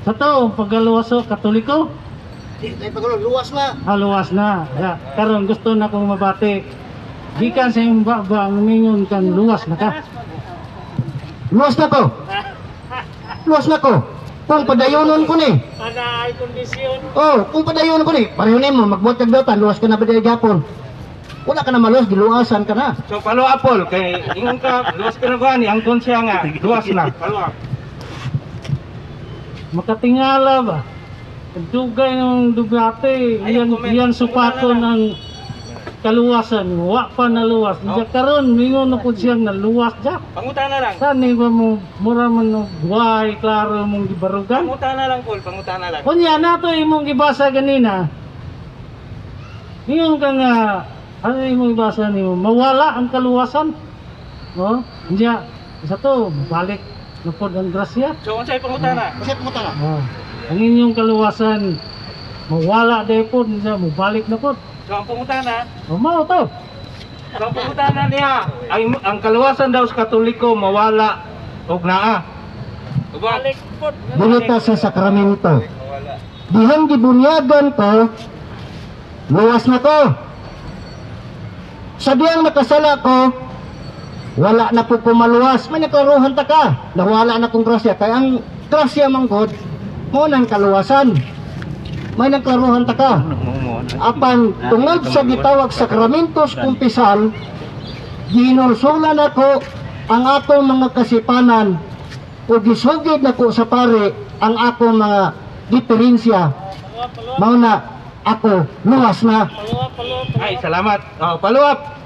Sa to, pagkaluwas o Katoliko, Di tayo pagulong, luwas na. Haluwas na. Ya, karon gusto na kong mabati. Gikan sa imong baba, mingon kang luwas na ka. Luwas na ko. Luwas na ko. Kung padayonon ko ni. Ana ay kondisyon. Oh, kung padayonon ko ni, pareho nimo magbuot kag dautan, luwas ka na ba diri gapon? Wala ka na maluwas, giluwasan ka na. So follow up, Paul, kay ingon ka luwas ka na ba ni angkon siya nga luwas na. Follow up. Makatingala ba? Dugay ng dugate, Ayaw iyan, comment. iyan supakon ang kaluwasan, wa pa naluwas. Oh. Diya karon mingon na pud siyang naluwas ja. Pangutana lang. Saan ba mo mura man og way klaro mong gibarugan? Pangutana lang, Paul, pangutana lang. Unya nato imong gibasa ganina. Ingon ka nga ano imong gibasa nimo? Mawala ang kaluwasan. No? Unya isa to balik na pod ang grasya. So unsay pangutana? Kasi pangutana. Oh. Ang inyong kaluwasan mawala day pod unya mobalik na pod. So ang pangutana, O mao to. So ang pangutana niya, ang kaluwasan daw sa Katoliko mawala og naa. Balik pod. Bunita sa sakramento. Dihang gibunyagan ko, luwas na ko. Sa diyang nakasala ko, wala na po ko maluwas. May nakaruhan ta ka. Nawala na kong grasya. Kaya ang grasya man God, mo nang kaluwasan. May nagklaruhan ta ka. Apan tungod sa gitawag sakramentos kumpisal, ginulsulan ako ang akong mga kasipanan o gisugid nako sa pare ang akong mga diferensya. Mao na ako luwas na. Ay, salamat. Oh, follow up.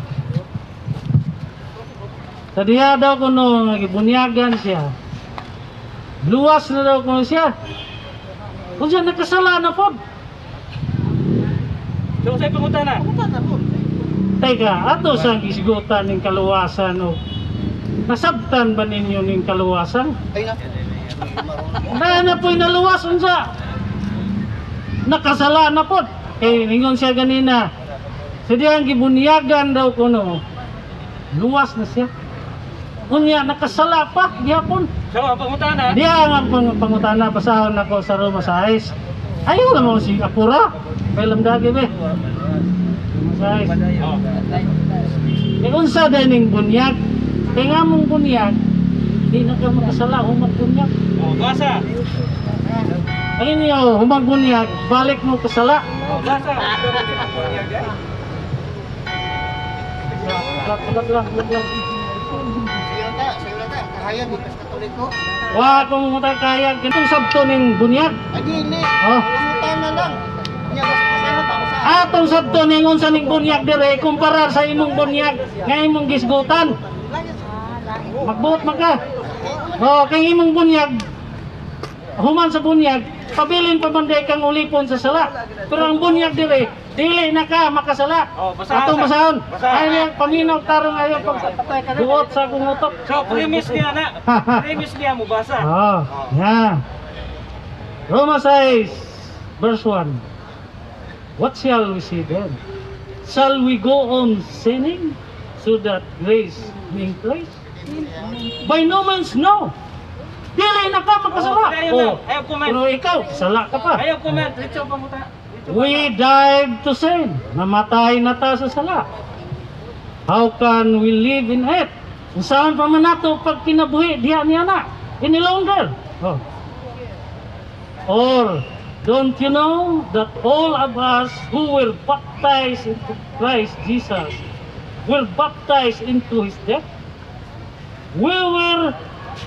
Sa diha daw kuno nga gibunyagan siya. Luwas na daw kuno siya. Unya nakasala na pod. So unsay pangutana? Teka, ato sa gisgutan ning kaluwasan o nasabtan ba ninyo ning kaluwasan? Ay na. Na na po'y naluwas unsa? Nakasala na pod. Kay ningon siya ganina. Sa diyang gibunyagan daw kuno. Luwas na siya. Unya nakasala pa gihapon. So ang pangutana, Diya nga pangutana basahon nako sa Roma 6. Ayaw na mo si Apura. Kay lamdagi be. Roma 6. Oh. Kay unsa din ning bunyag? Kay nga mong bunyag, di na ka makasala humag bunyag. Oh, basa. Ayun niyo, humag bunyag, balik mo kasala. Oh, basa. Lat, lat lang, lat lang. Sayo na, sayo na. Kahayag sa Katoliko. Wa kung mutay kaya ganitong sabto ning bunyag. Ay dili. Oh. Pangutana lang. Nya basta basahan pa ako sa. Atong sabto ning unsa ning bunyag dire kumpara sa imong bunyag nga imong gisgutan. Magbuot man ka. Oh, kay imong bunyag human sa bunyag, pabilin pa man day kang ulipon sa sala. Pero ang bunyag dire, dili na ka makasala. Oh, basahan Atong sa. basahon. Basahan. Ay, paminaw tarong ayo pag buot sa akong utok. So premise niya na. Premise niya mo basa. Oh, yeah. Roma 6, verse 1. What shall we say then? Shall we go on sinning so that grace may increase? By no means, no. Dili na ka makasala. Oh, ayaw na. Oh, Ayaw comment. pero ikaw, sala ka pa. Ayaw comment, diretso panguta. We died to sin. Namatay na ta sa sala. How can we live in it? Unsaon pa man nato pag kinabuhi diha niya na? Any longer. Oh. Or don't you know that all of us who were baptized into Christ Jesus were baptized into his death? We were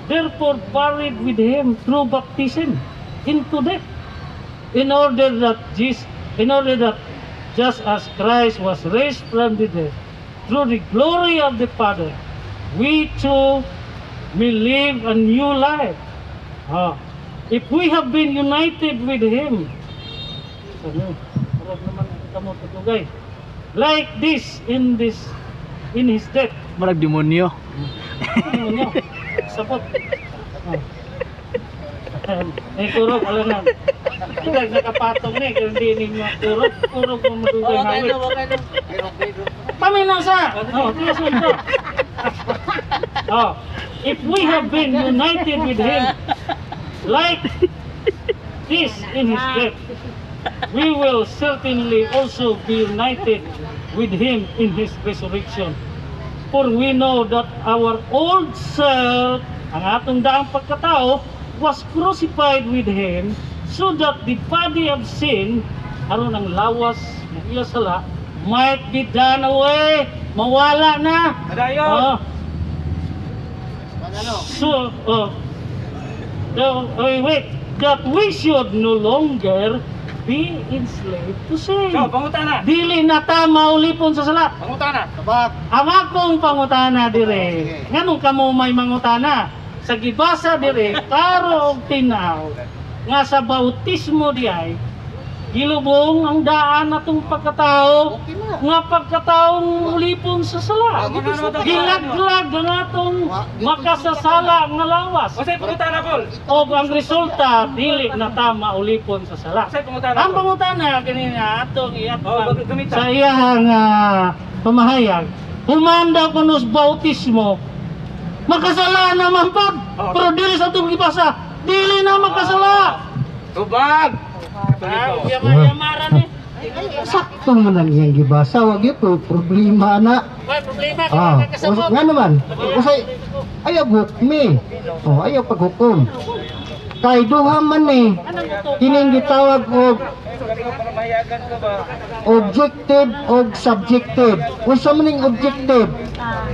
therefore buried with him through baptism into death, in order that just as Christ was raised from the dead through the glory of the Father, we too may live a new life. Ah, if we have been united with him, ano, murag naman ang kamo padugay, like this in his death. Marag demonyo. Ano niyo? Sapot. Oh. Eh, kurog, alam na. Hindi, nakapatong na eh, kung hindi ninyo kurog, kurog mo madugay hawit. Paminaw sa! Oh, tigas mo ito. Oh, if we have been united with him, like least in his death, we will certainly also be united with him in his resurrection. For we know that our old self, ang atong daang pagkatao, was crucified with him so that the body of sin, aron ang lawas ng iya sala, might be done away. Mawala na. Padayon. Oh. So, oh, no, wait, wait, that we should no longer be enslaved to sin. So, pangutana. Dili na ta maulipon sa sala. Pangutana. Tabak. Ang akong pangutana dire, nganong kamo may mangutana? Sa gibasa dire, klaro og tinaw nga sa bautismo diay gilubong ang daan natong pagkatao Okay na. nga pagkataong ulipon sa sala. Gilaglag ang atong makasasala nga lawas. Unsay pangutana, Paul? O ang resulta dili na ta maulipon sa sala. Unsay pangutana? Ang pangutana kanina atong Oh, iatbang gamita. sa iyang pamahayag, human daw kuno sa bautismo, makasala naman pag. Oh. Pero dili sa atong gibasa, dili na makasala. Tubag. Ah, yama-yamara ni. Sakto man ang iyang gibasa, wag gyud po problema na. May problema Ah, ka kasabot. nga naman. Usay ayaw hukmi. Oh, ayaw paghukom. Kay duha man ni kining gitawag og Pamahayagan ka ba? Objective og subjective. Unsa man ning objective?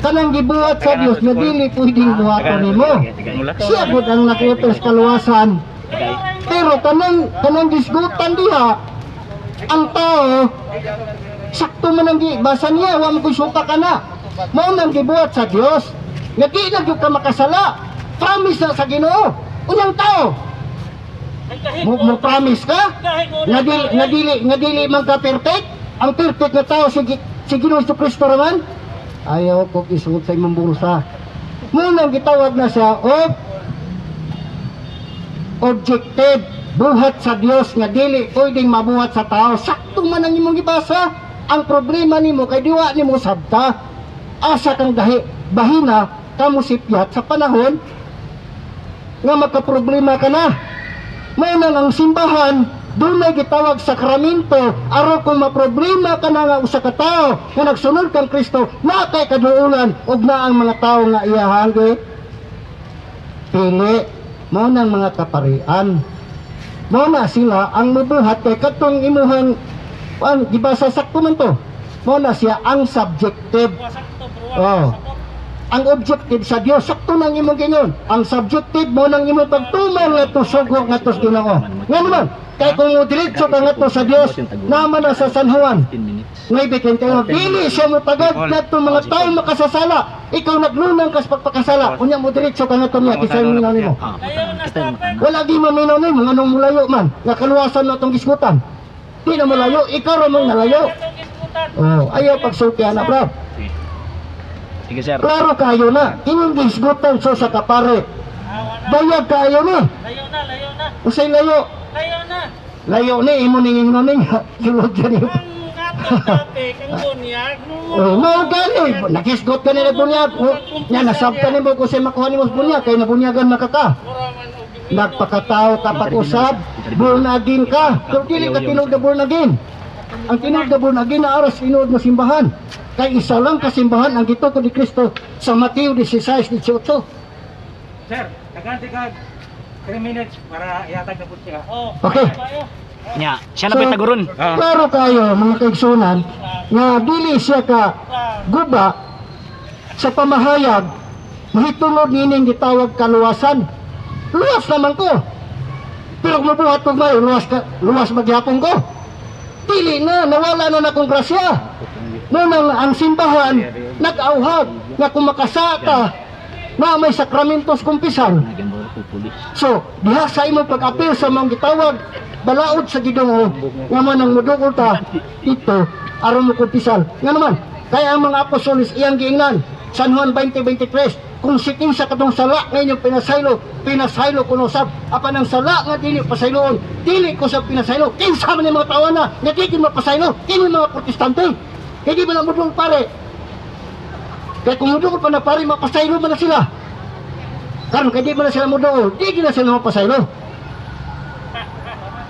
Kanang gibuhat sa Dios nga dili pwedeng buhaton nimo. Siya gud ang nakutos kaluwasan. Pero kanang kanang gisgutan diha ang tao, sakto man ang gibasa niya, wa mo ko'y suka ka na. Mao nang gibuhat sa Dios nga di na gyud ka makasala. Promise na sa Ginoo. Unyang tao, mo promise ka nga dili man ka perfect. Ang perfect nga tao si Ginoo sa Kristo raman. Ayaw ko isuot sa imong bulsa. Mao nang gitawag na siya og objective, buhat sa Dios nga dili pwedeng mabuhat sa tao. Sakto man ang imong gibasa. Ang problema nimo kay diwa nimo sabta asa kang dahi bahina kamo sipyat sa panahon nga magkaproblema ka na. Mao nang ang simbahan dunay gitawag sakramento aron kung maproblema ka na nga usa ka tawo nga nagsunod kang Kristo, naa kay kaduolan ug naa ang mga tawo nga iyahang pili. Mao nang mga kaparian, mao na sila ang mubuhat kay katong imuhang ang gibasa, sakto man to. Mao na siya ang subjective. Oh. Ang objective sa Dios, sakto nang imong gingon. Ang subjective mo nang imong pagtuman ngadto sugo ngadto sa Ginoo. Nga naman kay kung mo diretso ka ngadto sa Dios, naman na sa San Juan 9:21, dili siya mo tagad ngadto mga tawo makasasala. Ikaw naglunang kas pagpakasala, unya mo diretso ka ngadto niya, kisay mo nimo. Wala gi maminaw nimo, nganong mulayo man nga kaluwasan na tong gisgutan? Di na mulayo, ikaw ra mong nalayo. Oh, ayaw pagsulti ana, bro. Sige, sir. Klaro kayo na inyong gisgutan so sa kapare. Bayag kayo ni. Layo na, layo na. Usay layo? Layo na. Layo ni imo ning ingnon ning sulod ni. Ang atong topic, ang bunyag. Oh, mao gani, nakisgot ka nila bunyag. Oh, nya nasabtan nimo kung say makuha nimo sa bunyag kay nabunyagan makaka. Nagpakatao ka pag-usab, born again ka. Pero dili ka tinuod na born again. Ang tinuod na born again na aras tinuod na simbahan. Kay isa lang ka simbahan ang gitukod ni Kristo sa Mateo 16:18. Sir, daghan kag 3 minutes para ihatag na po siya. Oh, Okay. Nya, siya na pa'y taguron. Klaro kayo, mga kaigsunan, nga dili siya ka guba sa pamahayag mahitungod nining gitawag kaluwasan. Luwas naman ko. Pero kung mabuhat ko mayo, luwas, ka, luwas magyapon ko. Dili na, nawala na na akong grasya. Nunang ang simbahan, nag-auhag nga kung makasata, na may sakramentos kumpisan. So, diha sa imong pag-apil sa mga gitawag balaod sa Ginoo nga man ang mudukol ta dito aron mo kumpisal. Nga naman, kaya ang mga apostoles iyang giingnan San Juan 20:23, kung sikin sa katong sala nga inyong pinasaylo, pinasaylo kuno sab. Apan ang sala nga dili pasayloon, dili ko sa pinasaylo. Kinsa man ang mga tawo na nga di gid mapasaylo? Kini mga Protestante. Kay di ba na mudungol pare? Kay kung mudungol pa na pare, mapasaylo man na sila. Karon kay di man na sila mudungol, di gid na sila mapasaylo.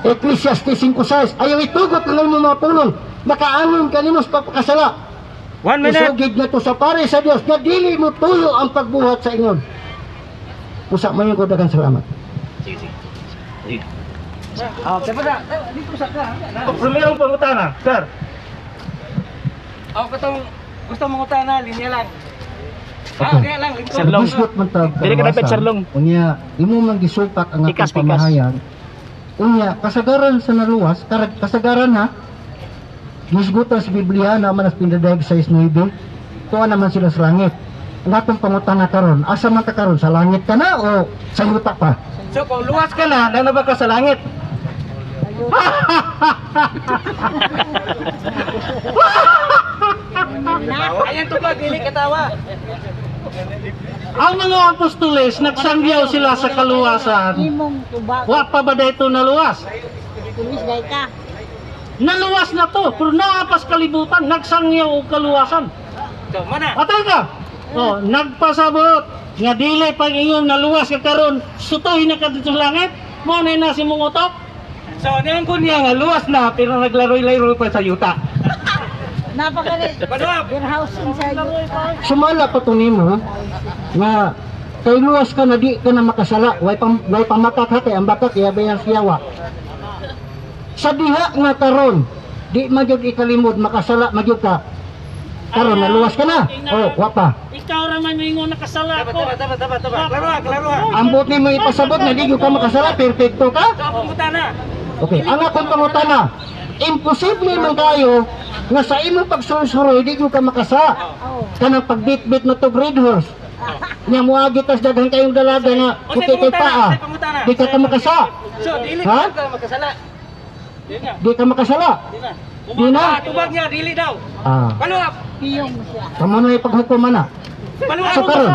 Ecclesiastes 5:6, ayaw itugot ang imong mga pulong, makaangon kanimo sa pagpakasala. 1 minute. Isugid na to sa pare sa Dios nga dili mo tuyo ang pagbuhat sa ingon. Usa man ko, daghang salamat. Sige, sige. Sige. Ah, dapat na. Dito sa ka. Primerong pangutana, sir. Ako katong gusto mong utana, linya lang. Ah, Okay. linya lang, lingkod. Sir Long. Gisgot man tag Dili ka dapat, Sir Long. Unya, imo man gisupak ang Pikas, atong pikas. pamahayag. Unya, kasagaran sa naluwas, kasagaran ha. Gisgutan sa Biblia na man as pindadayag 6:9. Tuwa naman sila sa langit. Ang atong pangutana karon, asa man ka karon, sa langit ka na o sa yuta pa? So kung luwas ka na, na ba ka sa langit? Ayan to ba, dili katawa. Ang mga apostoles, nagsangyaw sila sa kaluwasan. Imong tubag. Wa pa ba dito naluwas? Tulis day ka. Naluwas na to, pero naapas kalibutan, nagsangyaw og kaluwasan. So, mana. Atay ka! Oh, nagpasabot nga dili pag ingong naluwas ka karon, sutoy na ka dito sa langit. Mo na na si mong utok. So, niyan ko niya nga luwas na pero naglaroy-laroy pa sa yuta. Napakali. Panuap. Warehousing sa yuta. Sumala pa to nimo nga kay luwas ka na, di ka na makasala, way pamakak ha, kay ang bakak iyabayan siyawa sa diha nga karon di man gyud ikalimod makasala man gyud ka karon naluwas ka na oh wa pa. Ikaw ra man moingon nakasala Taba, ko. taba, taba, taba, taba. Klaro, ah, klaro. ah. Ambot nimo ipasabot na di gyud ka makasala, perfecto ka. So, ang pangutana. Okay, ang akong pangutana, imposible man kayo nga sa imong pagsursuroy di gyud ka makasa. Oh. Kanang pagbitbit na to grade horse nya moagi tas daghan kayong dalaga nga O, puti sa kay pangutana, paa, sa pangutana. di ka makasa. So, dili Ha? ka makasala. Di na. Di ka makasala. Di na. Di na. Ah, tubag niya, dili daw. Ah, Paluap. Piyong mo siya. kamo na ipaghukuman na. Paluap. So karon,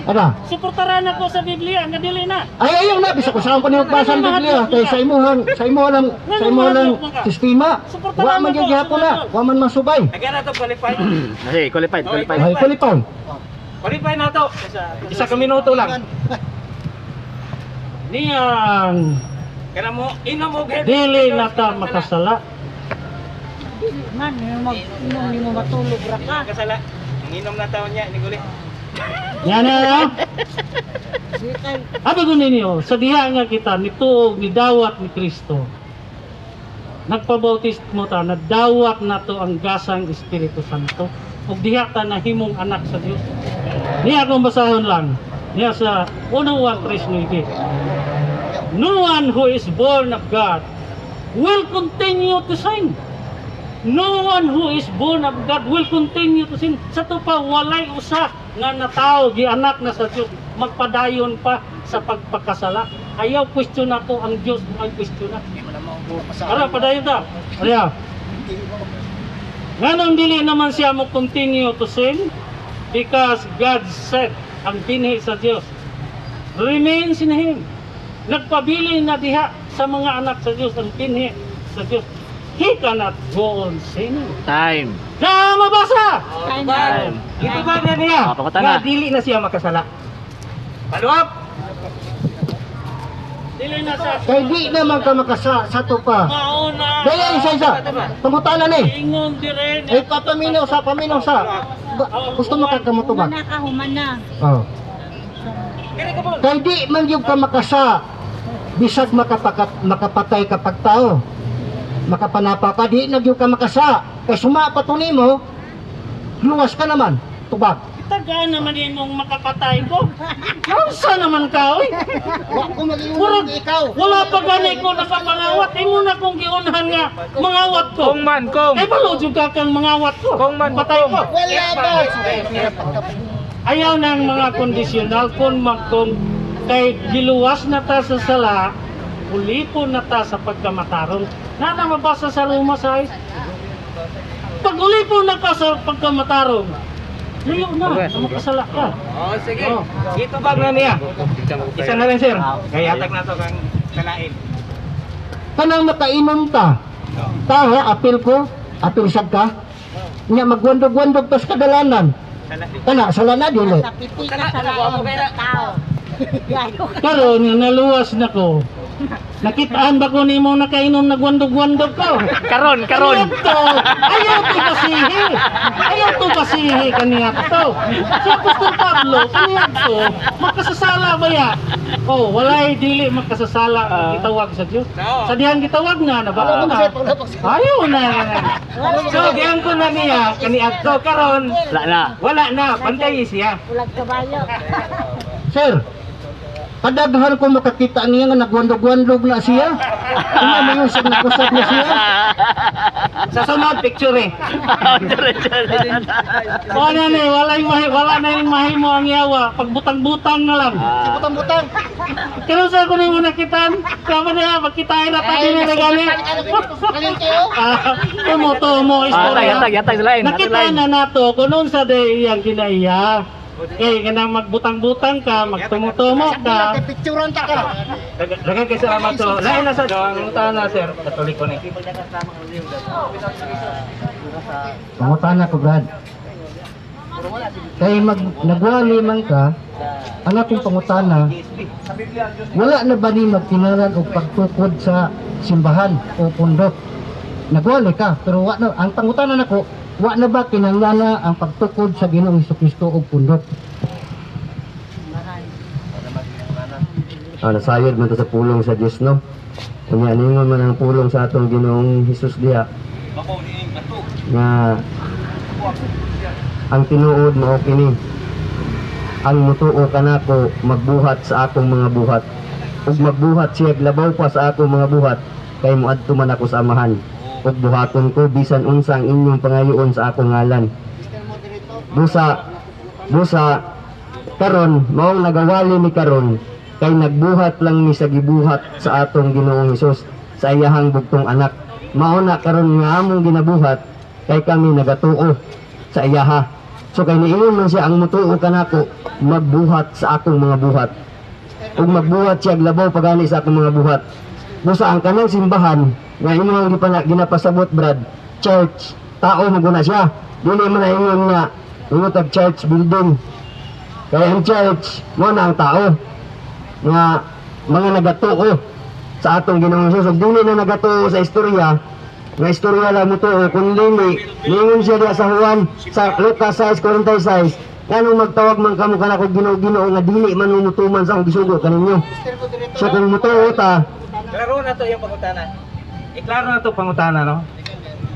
ada. Suportaran ako sa Biblia nga dili na. Ay, ayaw na bisa ko saan ko niyo magbasa ang Biblia kay sa imuhang sistema. Wa man gyud gihapon na, wa man masubay. Again na to, qualify. Sige, qualified, qualified. Ay, qualify. Qualify na to. Isa ka minuto lang. Niyang Kana mo, inom og head. dili na ta makasala. Dili man mag inom nimo matulog ra ka. Makasala. Ang inom na taon niya, ni guli. Yan na. Na. Di kay Abi ko ninyo, sa diha nga kita nituog ni dawat ni Kristo. Nagpabautismo ta, nadawat na to ang gasang Espiritu Santo. Ug diha ta nahimong anak sa Dios. Niya akong basahon lang. Niya sa 1:39. No one who is born of God will continue to sin. No one who is born of God will continue to sin. Sa to pa, walay usa nga natawo, gianak na sa Dios, magpadayon pa sa pagpakasala. Ayaw question na to ang Dios, ang question na. Ara, padayon ta. Arya. Nganong dili naman siya mo continue to sin? Because God said, ang binhi sa Dios remains in Him. Nagpabili na diha sa mga anak sa Dios ang binhi sa Dios. He cannot go on sinning. Time. Na mabasa! time. Tubag. Itubag na niya. Ah, pangutana. Nga dili na siya makasala. Paluap. Dili na sa Kay di naman ka makasa sa to pa. mauna. Daya isa isa. Pangutana ni. Ingon dire. Ay papaminaw sa paminaw sa. Gusto mo ka kamutubag? Humana ka, humana. Oh. Dili ka po. Kay di man gyud ka makasa bisag makapatay ka pagtao. Makapanapa ka, di na gyud ka makasa. Kay suma pa to nimo, luwas ka naman, tubag. Tagaan naman imong makapatay ko. Unsa naman ka oy? Wa ko mag-iunang Murag ikaw. Wala pa gani ko nakapangawat. Imo na kong giunhan nga mangawat ko. Kung man, kung. Kay balo jud ka kang mangawat ko. Kung man, patay kung. ko. Wala ba? Ayaw ng mga kondisyonal kung magkong kay giluwas na ta sa sala, ulipon na ta sa pagkamatarong. Na na mabasa sa Roma 6. Pag ulipon na ka sa pagkamatarong, layo na, makasala ka. Oh, sige. Oh. Itubag na niya. Isa na lang, sir. Kaya hatag na to kang kalain. Kanang makainom ta. Ta ha, apil ko, apil sad ka. Nya magwandog-wandog tas kadalanan. Sala. Kana sala na dili. Sa piti ka sa laon sa tao. Yayo ka. Karon nga naluwas na ko, Nakitaan ba ko nimo nakainom nagwandog-wandog ko? Karon, karon. Kaniadto, ayaw to basihi. Ayaw to basihi kaniadto. Si Apostol Pablo kaniadto, makasasala ba ya? Oh, walay dili makasasala ang gitawag sa Dios. Sa dihang gitawag na nabako na. Ayaw na. So giang ko na niya kaniadto karon. Wala na. Wala na, pantay siya. Ulag kabayo. Sir, kadaghan ko makakita niya nga nagwandog-wandog na siya. Una mo yung nag-usap na siya. Sa sunod picture eh. Wala na eh, wala yung mahi, wala na yung mahimo ang yawa. Pagbutang-butang na lang. Butang-butang. Pero sa ko nimo nakitaan, kama na magkitain na pa din na gali. Ah, tumo-tumo Ah, istorya. Hatag, hatag, hatag sa line. Hatag Nakita line. na nato kung unsa day iyang kinaiya. Kay kanang magbutang-butang ka, magtumo-tumo ka. Picturean ta ka. Daghang kay salamat to. Lain na sa ang utana, sir, Katoliko ni. Pangutana ko, Brad. Kay mag nagwali man ka, ang akong pangutana, wala na ba ni magkinalan og pagtukod sa simbahan o pundok? Nagwali ka, pero wa na, ang pangutana nako, wa na ba kinahanglan na ang pagtukod sa Ginoong Kristo og pundok? Ah, nasayod man to sa pulong sa Dios, no. Unya ningon man ang pulong sa atong Ginoong Hesus diha. Nga ang tinuod mao kini. Ang mutuo kanako magbuhat sa akong mga buhat. Ug magbuhat siya labaw pa sa akong mga buhat kay moadto man ako sa Amahan. Ug buhaton ko bisan unsa ang inyong pangayoon sa akong ngalan. Busa busa karon maong nagawali ni karon kay nagbuhat lang ni sa gibuhat sa atong Ginoong Hesus sa iyahang bugtong anak. Mao na karon nga among ginabuhat kay kami nagatuo sa iyaha. So kay niingon man siya, ang mutuo kanako magbuhat sa akong mga buhat. Ug magbuhat siya og labaw pagani sa akong mga buhat. Busa ang kanang simbahan nga imong ginapasabot, Brad, church, tao mo guna siya. Dili man na ingon nga ingon tag church building. Kaya ang church, mo na ang tao nga mga nagatuo sa atong Ginoong Jesus. Ug dili na nagatuo sa istorya, nga istorya lang mo tuo, kun dili, ningon siya diha sa Juan, sa Lucas 6:46, nganong magtawag man kamo kanako Ginoo, Ginoo, nga dili man mo mutuman sa akong gisugo kaninyo? So kung mutuo ta, Klaro na to yung pangutana. Iklaro na to pangutana, no?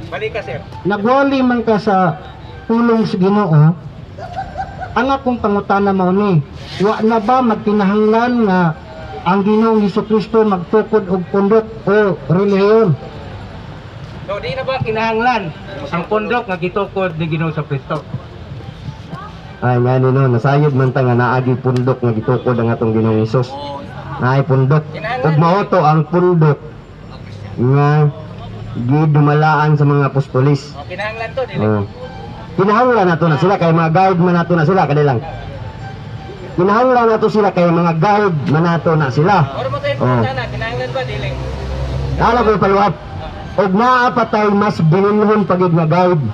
Balik ka, sir. Nagwali man ka sa pulong sa Ginoo, ang akong pangutana mao ni, wa na ba magkinahanglan nga ang Ginoong Kristo magtukod og pundok o relihiyon? So di na ba kinahanglan ang pundok nga gitukod ni Ginoo sa Kristo? Ay nga ni no, nasayod man ta nga naagi pundok nga gitukod ang atong Ginoong Hesus. Naay pundok. Ug mao to ang pundok nga gidumalaan sa mga apostolis. O, kinahanglan to dili. Oh. Kinahanglan nato na sila kay mga guide man nato na sila kanilang. Kinahanglan nato sila kay mga guide man nato na sila. Oro mo tayo Oh. pangutana, kinahanglan ba dili? Kala ko paluap. Og naa pa tay mas bininhon pagid nga guide.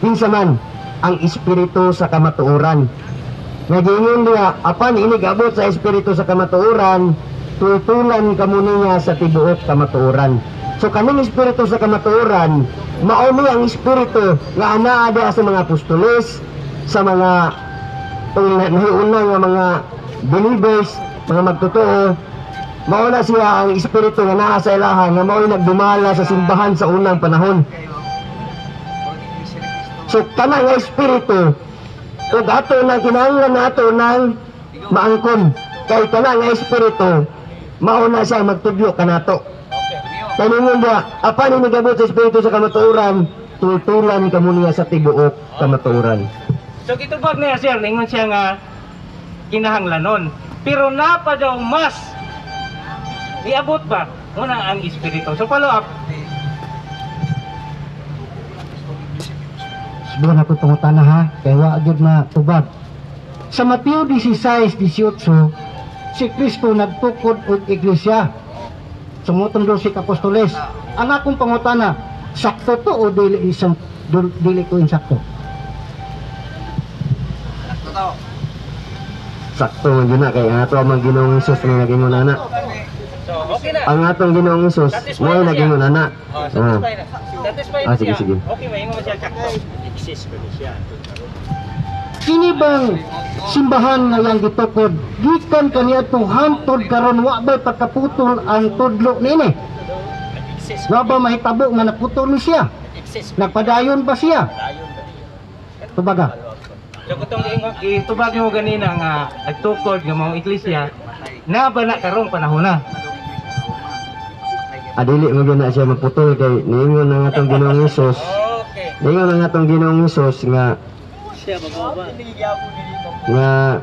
Kinsa man ang espiritu sa kamatuoran. Nagingon niya, apan inig abot sa espiritu sa kamatuoran, tutulan kamo niya sa tibuok kamatuoran. So kaning espiritu sa kamatuoran, mao ni ang espiritu nga anaa diha sa mga apostoles, sa mga nahiuna nga mga believers, mga magtotoo. Mao na siya ang espiritu nga naa sa ilaha nga mao'y nagdumala sa simbahan sa unang panahon. So kana nga espiritu ug ato nang kinahanglan nato nang maangkon kay kana nga espiritu mao na siya magtudlo kanato. Tanungon ba, apan ni nigabot sa espiritu sa kamatuoran, tutulan kamo niya sa tibuok kamatuoran. So gitubag niya, sir, ningon siya nga kinahanglanon. Pero napa daw mas iabot ba muna ang espiritu. So follow up. Subukan ako pangutana ha, kay wa gyud matubag. Sa Mateo 16:18, si Kristo nagtukod og iglesia. Sumuton daw si apostoles. Ang akong pangutana, sakto to o dili isang dili ko insakto? Sakto man yun na kay ato ang Ginoong Hesus nga nagingon ana. So Okay na. Ang atong Ginoong Hesus Satisfy mo na siya. nagingon ana. Oh, satisfy na. Satisfy Ah, na sige, siya. sige. Okay, maingon mo siya sakto. Kini bang simbahan nga yang gitukod gikan kaniadtong hantod karon, wa bay pagkaputol ang tudlo niini? Wa ba mahitabo nga naputol ni siya? Nagpadayon ba siya? Tubaga. So kutong gitubag mo ganina nga nagtukod nga mga iglesia na ba na karong panahon na? Adili mo gyud na siya maputol kay niingon ang atong Ginoong Hesus. Okay. Niingon ang atong Ginoong Hesus nga nga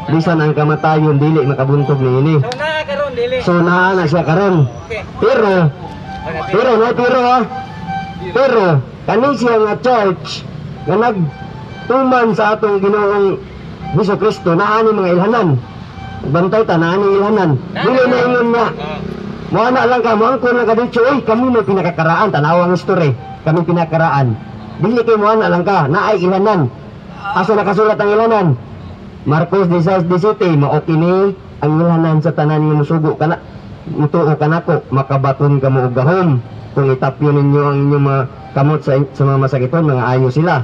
bisan ang kamatayon dili makabuntog niini. So naa karon dili. So naa na siya karon. Okay. Pero pero no pero ha. Pero kani siya nga church nga nagtuman sa atong Ginoong Hesus Kristo, naa ni mga ilhanan. Bantay ta, naa ni ilhanan. Dili na ingon nga mo na lang ka, moangkon lang ka dito, uy, kami may pinakakaraan, tanawa ang story, kami pinakaraan. Dili kay mo na lang ka, naay ilanan. Asa nakasulat ang ilanan? Marcos 16:17, mao kini ang ilanan sa tanan nga musugo kana, mutuo kanako, makabaton kamo og gahom. Kung itapyo ninyo ang inyong mga kamot sa mga masakiton, mga ayo sila.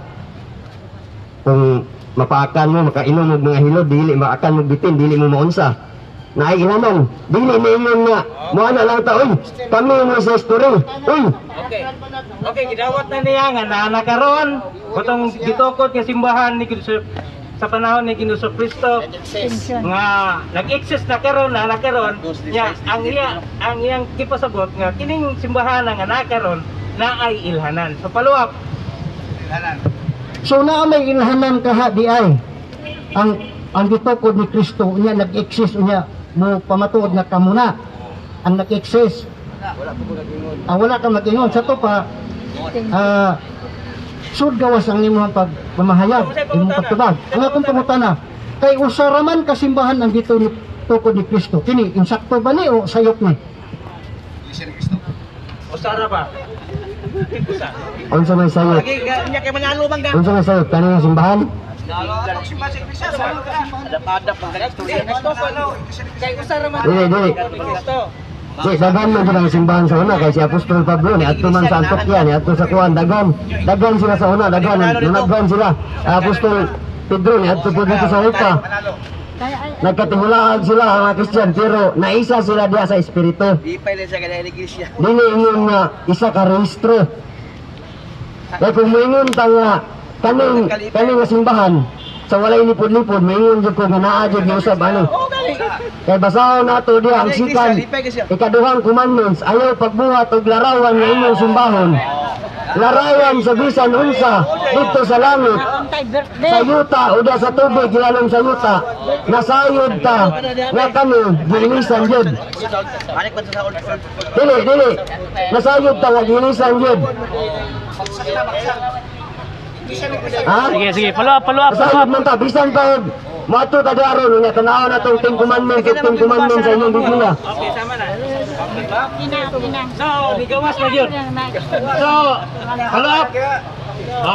Kung mapaakan mo, makainom og mga hilod, dili maakan mo bitin, dili mo maunsa. Naay ilanan, dili niingon nga mo na lang ta, uy, kami mo sa story. Uy, Okay. Okay, gidawat na niya nga naa na karon kutong gitukod nga simbahan ni Ginoong sa panahon ni Ginoong Kristo nga nag-exist na karon, na na karon nya ang iyang gipasabot nga kining simbahan nga naa karon na ay ilhanan. So follow up. So naa may ilhanan kaha di ay ang gitukod ni Kristo, unya nag-exist, unya mo pamatuod na kamo na ang nag-exist. Wala wala ka mag-ingon sa to pa, sud gawas ang imong pagmamahayag, imong pagtubag. Ang akong pangutana kay usa ra man ka simbahan ang gitukod ni Kristo, kini insakto ba ni o sayop ni? Usara ba? Usa. Unsa may sayop? Nya kay manalo bang da? Unsa may sayop kani nga simbahan? Kay usa ra man. Dili, dili. Kristo. Di, daghan man jud ang simbahan sa una kay si Apostol Pablo ni adto man sa Antioquia, ni adto sa kuan, daghan. Daghan sila sa una, daghan, nunaghan sila. Apostol Pedro ni adto po dito sa Upa. Kaya ay Nagkatihulaan sila ang mga Christian pero naisa sila diha sa espiritu. Dili ingon nga isa ka rehistro. Kaya kung moingon ta nga kaning nga simbahan sa walay lipod-lipod, moingon jud ko nga naa jud giusab ani. Kay basahon nato diha ang sikan ikaduhang commandments, ayaw pagbuhat og larawan nga inyong simbahon. Larawan sa bisan unsa didto sa langit, Untay birthday. sa yuta o da sa tubig gilalom sa yuta, nasayod ta nga kami gilisan jud. Dili, dili, nasayod ta nga gilisan jud, ha. Sige, sige. Follow up, follow up, follow Nasayod up. man ta bisan pa og moadto ta diha ron, nga tan-awon natong Ten Commandments ug Ten Commandments sa inyong Biblia. Okay, sama na. Okay na, okay na. So, nigawas na yun. So, follow up.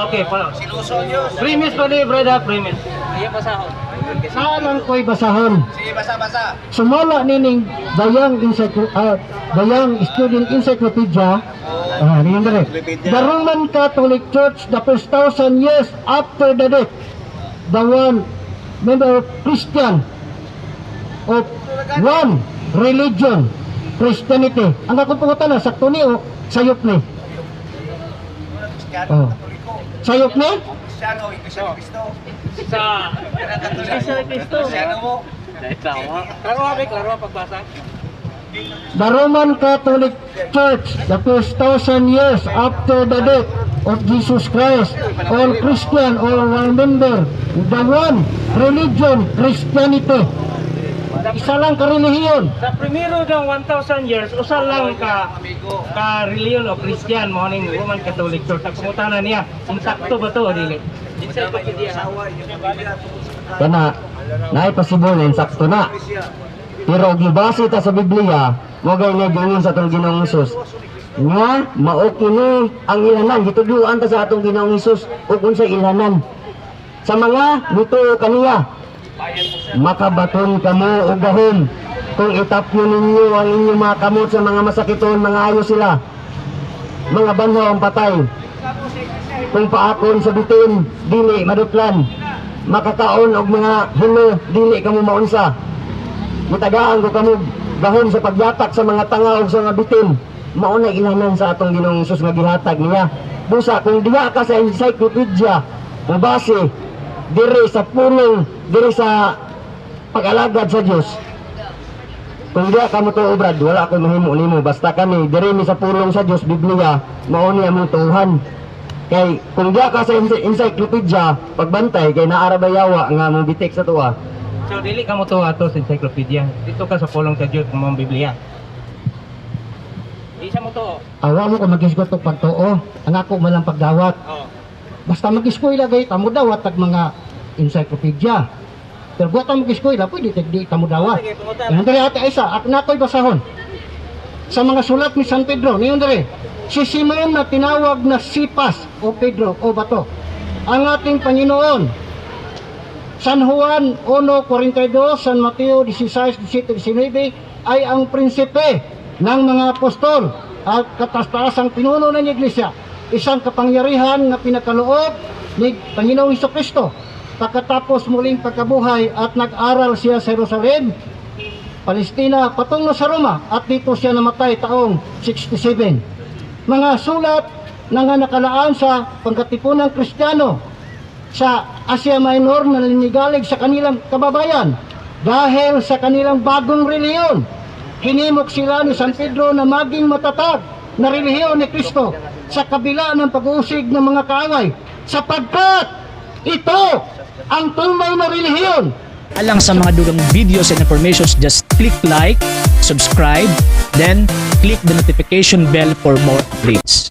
Okay, follow up. Premise pa ni brother, premise. Iya pasahon. Saan ang ko'y basahon? Sige, basa, basa. Sumala nining Dayang Student Encyclopedia. Ah, niyan dire. The Roman Catholic Church, the first 1,000 years after the death, the one member of Christian of one religion, Christianity. Ang akong pangutana, sakto ni o sayop ni? Oh. Sayop ni? Sa Iglesia ni Cristo. Klaro ha, klaro pagbasa. The Roman Catholic Church, the first 1,000 years after the death of Jesus Christ, all Christian or one member, the one religion, Christianity. Isa lang ka relihiyon. Sa primero ng 1,000 years, usa lang ka ka reliyon o Christian mo ning Roman Catholic Church. Ang pangutana niya, insakto ba to o dili? Encyclopedia. Kana naay possible na insakto na. Pero og gibase ta sa Biblia, mo gay nga giingon sa atong Ginoong Hesus nga mao kini ang ilanan, gitudloan ta sa atong Ginoong Hesus ug unsay ilanan sa mga mituo kaniya. Makabaton kamo og gahom. Kung itapyo ninyo ang inyong mga kamot sa mga masakiton, mga ayo sila. Mga banhaw ang patay. Kung paakon sa bitin, dili madutlan. Makakaon og mga hino, dili kamo maunsa. Gitagaan ko kamo gahom sa pagyatak sa mga tanga ug sa mga bitin. Mao na ilanan sa atong Ginoong Hesus nga gihatag niya. Busa kung diha ka sa encyclopedia o base diri sa pulong, diri sa pag-alagad sa Dios. Kung diha ka mo tuo, brad, wala akong mahimo nimo. Basta kami diri mi sa pulong sa Dios, Biblia, mao ni among tuuhan. Kay kung diha ka sa encyclopedia, pagbantay kay naa ra ba yawa nga mo bitik sa tuwa. So dili ka mo to ato sa encyclopedia. Dito ka sa pulong sa Dios kung mga Biblia. Di siya mo to. Awa mo kung mag-isgot og pagtuo. Ang ako man lang pagdawat. Oh. Basta mag-eskwela gay tamo dawat tag mga encyclopedia. Pero buhat ang mag-eskwela, pwede tag di tamo dawat. Sige, pangutan. Yan dere, Ate Isa, at nakoy basahon. Sa mga sulat ni San Pedro, niyon dere. Si Simon na tinawag na Sipas o Pedro o Bato. Ang ating Panginoon. San Juan 1:42, San Mateo 16, 17, 19 ay ang prinsipe ng mga apostol at kataas-taasang pinuno ng iglesia. Isang kapangyarihan na pinakaloob ni Panginoong Kristo pagkatapos muling pagkabuhay at nag-aral siya sa Jerusalem, Palestina, patungo sa Roma at dito siya namatay taong 67. Mga sulat na nga nakalaan sa pangkatipunang Kristiyano sa Asia Minor na naninigalig sa kanilang kababayan dahil sa kanilang bagong relihiyon. Hinimok sila ni San Pedro na maging matatag na relihiyon ni Kristo sa kabila ng pag-uusig ng mga kaaway sapagkat ito ang tunay na relihiyon. Alang sa mga dugang videos and informations, just click like, subscribe, then click the notification bell for more updates.